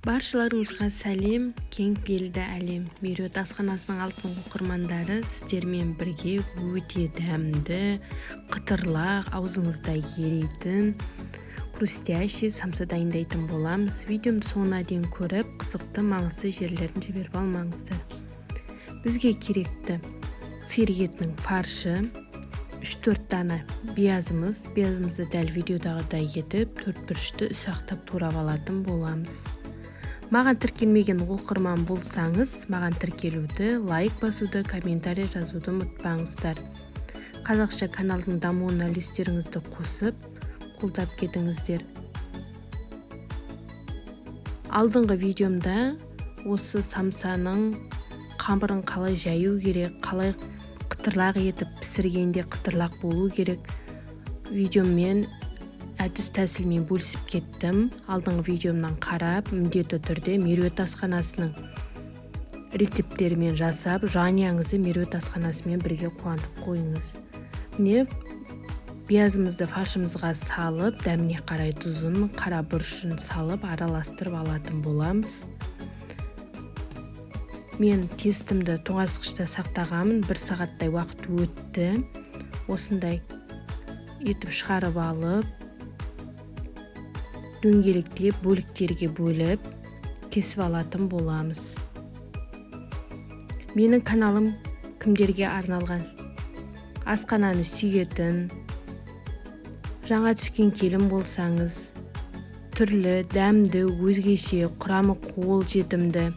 Баршаларыңызға сәлем, кең пейілді әлем. Меруерт асханасының алтын оқырмандары, сіздермен бірге өте дәмді, қытырлақ, аузыңызда ерейтін хрустящий самса дайындайтын боламыз. Видеомды соңына дейін көріп, қызықты, маңызды жерлерін жіберіп алмаңыздар. Бізге керекті сиыр етінің фаршы, 3-4 дана пиязымыз. Пиязымызды дәл видеодағыдай етіп, төрт бұрышты ұсақтап турап алатын боламыз. Маған тіркелмеген оқырман болсаңыз, маған тіркелуді, лайк басуды, комментарий жазуды ұмытпаңыздар. Қазақша каналдың дамуына үлестеріңізді қосып, қолдап кетіңіздер. Алдыңғы видеомда осы самсаның қамырын қалай жаю керек, қалай қытырлақ етіп пісіргенде қытырлақ болу керек видеоммен әдіс тәсілмен бөлісіп кеттім. Алдыңғы видеомнан қарап, міндетті түрде Меруерт асханасының рецепттерімен жасап, жанұяңызды Меруерт асханасымен бірге қуантып қойыңыз. Міне, пиязымызды фаршымызға салып, дәміне қарай тұзын, қара бұрышын салып, араластырып алатын боламыз. Мен тестімді тоңазытқышта сақтағанмын, 1 сағаттай уақыт өтті. Осындай етіп шығарып алып, дөңгелектеп бөліктерге бөліп кесіп алатын боламыз. Менің каналым кімдерге арналған? Асхананы сүйетін, жаңа түскен келін болсаңыз, түрлі, дәмді, өзгеше, құрамы қол жетімді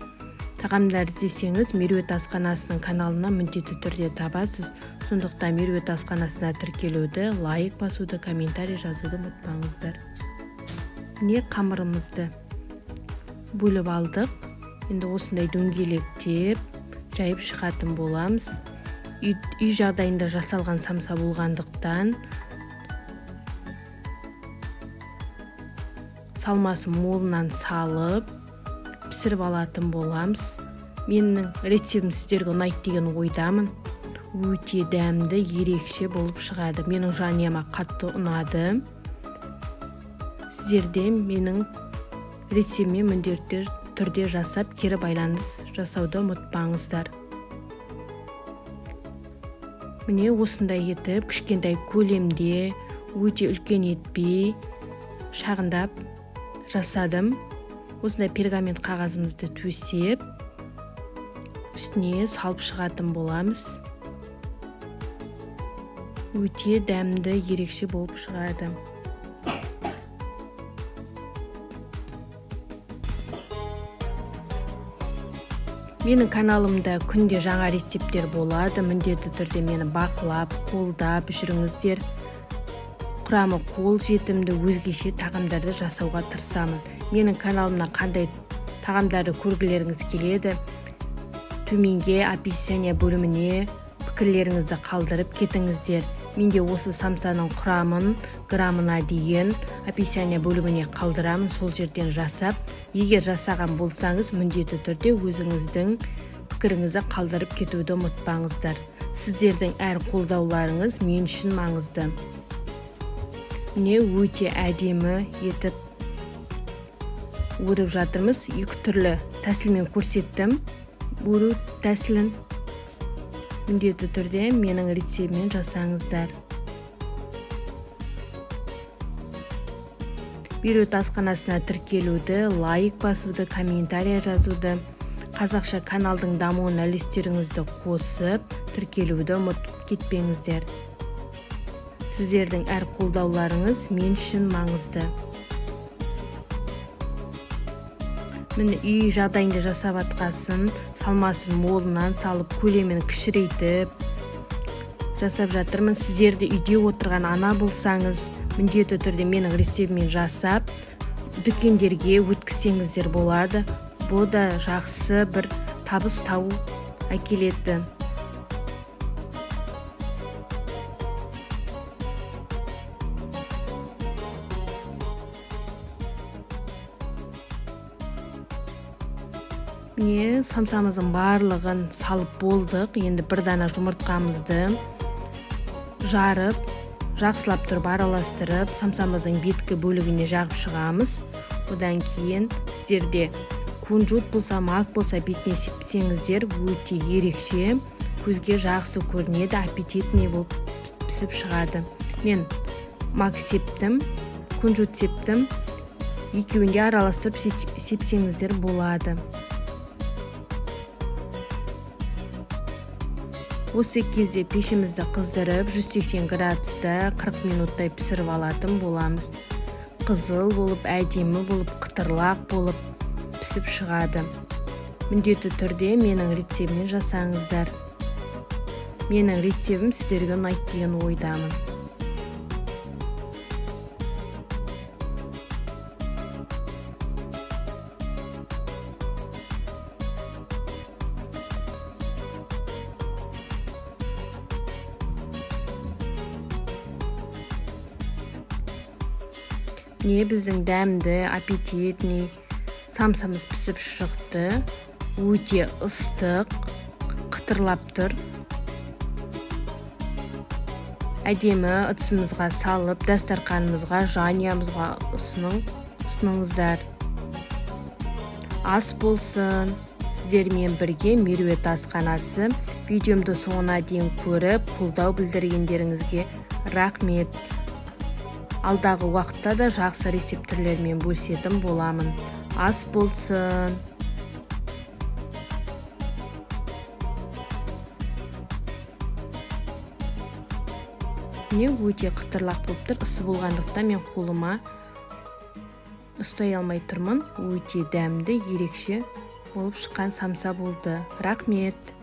тағамдар іздесеңіз, Меруерт асханасының каналына міндетті түрде табасыз. Сондықтан Меруерт асханасына тіркелуді, лайк басуды, комментарий жазуды ұмытпаңыздар. Міне, қамырымызды бөліп алдық. Енді осындай дөңгелектеп жайып шығатын боламыз. Үй жағдайында жасалған самса болғандықтан салмасын молынан салып пісіріп алатын боламыз. Менің рецептім сіздерге ұнайды деген ойдамын. Өте дәмді, ерекше болып шығады. Менің жанұяма қатты ұнады. Сіздер де менің рецептіме міндетті түрде жасап, кері байланыс жасауды ұмытпаңыздар. Міне, осындай етіп кішкентай көлемде, өте үлкен етпей, шағындап жасадым. Осындай пергамент қағазымызды төсеп, үстіне салып шығатын боламыз. Өте дәмді, ерекше болып шығады. Менің каналымда күнде жаңа рецепттер болады. Міндетті түрде мені бақылап, қолдап жүріңіздер. Құрамы қол жетімді, өзгеше тағамдарды жасауға тырысамын. Менің каналымнан қандай тағамдарды көргілеріңіз келеді, төменге описание бөліміне пікірлеріңізді қалдырып кетіңіздер. Менде осы самсаның құрамын граммына дейін описание бөліміне қалдырамын, сол жерден жасап, егер жасаған болсаңыз, міндетті түрде өзіңіздің пікіріңізді қалдырып кетуді ұмытпаңыздар. Сіздердің әр қолдауларыңыз мен үшін маңызды. Міне, өте әдемі етіп өріп жатырмыз. Екі түрлі тәсілмен көрсеттім өру тәсілін. Міндетті түрде менің рецептіммен жасаңыздар. Меруерт асханасына тіркелуді, лайк басуды, комментарий жазуды, қазақша каналдың дамуына үлестеріңізді қосып, тіркелуді ұмытып кетпеңіздер. Сіздердің әр қолдауларыңыз мен үшін маңызды. Міне, үй жағдайында жасап атқасын, салмасын молынан салып, көлемін кішірейтіп жасап жатырмын. Сіздер де үйде отырған ана болсаңыз, міндетті түрде менің рецептіммен жасап, дүкендерге өткізсеңіздер болады. Бұл да жақсы бір табыс тауып әкеледі. Міне, самсамыздың барлығын салып болдық. Енді бір дана жұмыртқамызды жарып, жақсылап тұрып араластырып, самсамыздың беткі бөлігіне жағып шығамыз. Одан кейін сіздерде Кунжут болса, мак болса, бетіне сепсеңіздер, өте ерекше көзге жақсы көрінеді, аппетитный болып пісіп шығады. Мен мак септім, кунжут септім. Екеуін де араластырып сепсеңіздер болады. Осы кезде пешімізді қыздырып, 180 градуста 40 минуттай пісіріп алатын боламыз. Қызыл болып, әдемі болып, қытырлақ болып пісіп шығады. Міндетті түрде менің рецептіммен жасаңыздар. Менің рецептім сіздерге ұнайды деген ойдамын. Міне, біздің дәмді, аппетитный самсамыз пісіп шықты. Өте ыстық, қытырлап тұр. Әдемі ыдысымызға салып, дастарқанымызға, жанұямызға ұсыныңыздар. Ас болсын. Сіздермен бірге Меруерт асханасы. Видеомды соңына дейін көріп, қолдау білдіргендеріңізге рахмет. Алдағы уақытта да жақсы рецептілермен бөлісетін боламын. Ас болсын. Міне, өте қытырлақ болып тұр. Ысы болғандықтан мен қолыма ұстай алмай тұрмын. Өте дәмді, ерекше болып шыққан самса болды. Рахмет.